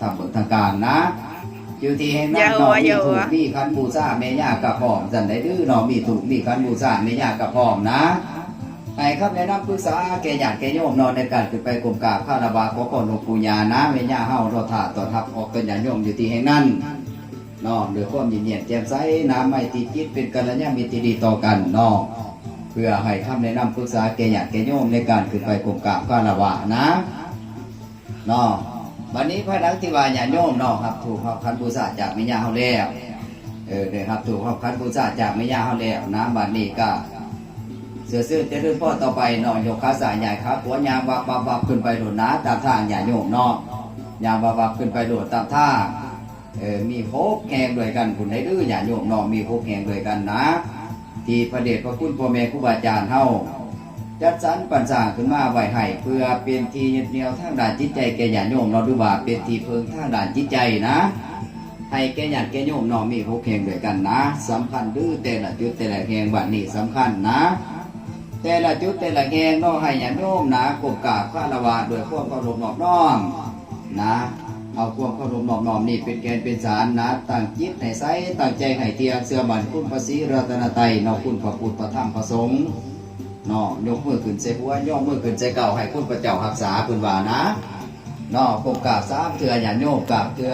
ທຳເບິ່ງທາງການນະ ຢູ່ທີ່ແຫ່ງນັ້ນເນາະ ມີທູບ ມີຂັນບູຊາ ແມ່ຍ່າກະພ້ອມ ຊັ້ນໃດເດີເນາະ ມີທູບ ມີຂັນບູຊາ ແມ່ຍ່າກະພ້ອມນະ ໃຫ້ຄຳແນະນຳປຶກສາແກ່ຍາດແກ່ໂຍມເນາະ ໃນການຂຶ້ນໄປກົ້ມກາບຄາລະວະຂໍພອນຫຼວງປູ່ຍ່ານະ ແມ່ຍ່າເຮົາເນາະ ຖ້າຕ້ອນຮັບອອກເປັນຍາດໂຍມຢູ່ທີ່ແຫ່ງນັ້ນເນາະ ດ້ວຍຄວາມຍິນແຍ້ມແຈ່ມໃສນະ ໄມຕີຈິດ ເປັນກັນລະຍານມິດທີ່ດີຕໍ່ກັນເນາະ ເພື່ອໃຫ້ຄຳແນະນຳປຶກສາແກ່ຍາດແກ່ໂຍມໃນການຂຶ້ນໄປກົ້ມກາບຄາລະວະນະ. ເນາະ ບັດນີ້ພາຍຫຼັງທີ່ວ່າຍາດໂຍມເນາະ ຮັບທູບຮັບຂັນບູຊາຈາກແມ່ຍ່າເຮົາແລ້ວ ເອີ ໄດ້ຮັບທູບຮັບຂັນບູຊາຈາກແມ່ຍ່າເຮົາແລ້ວນະ ບັດນີ້ກະເຊື່ອຊື່ນຈະເລີນພອນຕໍ່ໄປເນາະ ຍົກຂາຊ້າຍຍ້າຍຂາຂວາ ຍ່າງວັບໆໆຂຶ້ນໄປໂລດນະ ຕາມທາງຍາດໂຍມເນາະ ຍ່າງວັບໆຂຶ້ນໄປໂລດຕາມທາງ ເອີ ມີຫົກແຫ່ງດ້ວຍກັນພຸ້ນໃດເດີຍາດໂຍມເນາະ ມີຫົກແຫ່ງດ້ວຍກັນນະ ທີ່ພະເດດພະຄຸນພໍ່ແມ່ຄູບາອາຈານເຮົາ ຈັດສັນປັນສ້າງຂຶ້ນມາໄວ້ໃຫ້ ເພື່ອເປັນທີ່ຍຶດໜ່ຽວທາງດ້ານຈິດໃຈແກ່ຍາດໂຍມເນາະ ຫຼືວ່າເປັນທີ່ເພິ່ງທາງດ້ານຈິດໃຈນະ ໃຫ້ແກ່ຍາດແກ່ໂຍມເນາະ ມີຫົກແຫ່ງດ້ວຍກັນນະ ສຳຄັນເດີ ແຕ່ລະຈຸດແຕ່ລະແຫ່ງ ບັດນີ້ສຳຄັນນະ ແຕ່ລະຈຸດແຕ່ລະແຫ່ງເນາະ ໃຫ້ຍາດໂຍມນະ ກົ້ມກາບຄາລະວະດ້ວຍຄວາມເຄົາລົບນອບນ້ອມນະ ເອົາຄວາມເຄົາລົບນອບນ້ອມນີ້ເປັນແກ່ນເປັນສານນະ ຕັ້ງຈິດໃຫ້ໃສ ຕັ້ງໃຈໃຫ້ທ່ຽງ ເຊື່ອໝັ້ນຄຸນພະສີລັດຕະນະໄຕເນາະ ຄຸນພະພຸດ ພະທຳ ພະສົງ ເນາະ ຍົກມືຂຶ້ນໃສ່ຫົວ ຍົກມືຂຶ້ນໃສ່ເກົ້າ ໃຫ້ຄຸນພະເຈົ້າຮັກສາ ເພິ່ນວ່ານະ ເນາະ ກົ້ມກາບສາມເທື່ອ ຍາດໂຍມກາບເທື່ອ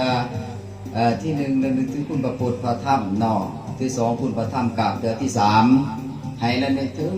ເອີ ທີໜຶ່ງ ລະນຶກເຖິງຄຸນພະພຸດ ພະທຳ ເນາະ ທີສອງ ຄຸນພະທຳ ກາບເທື່ອ ທີສາມ ໃຫ້ລະນຶກເຖິງ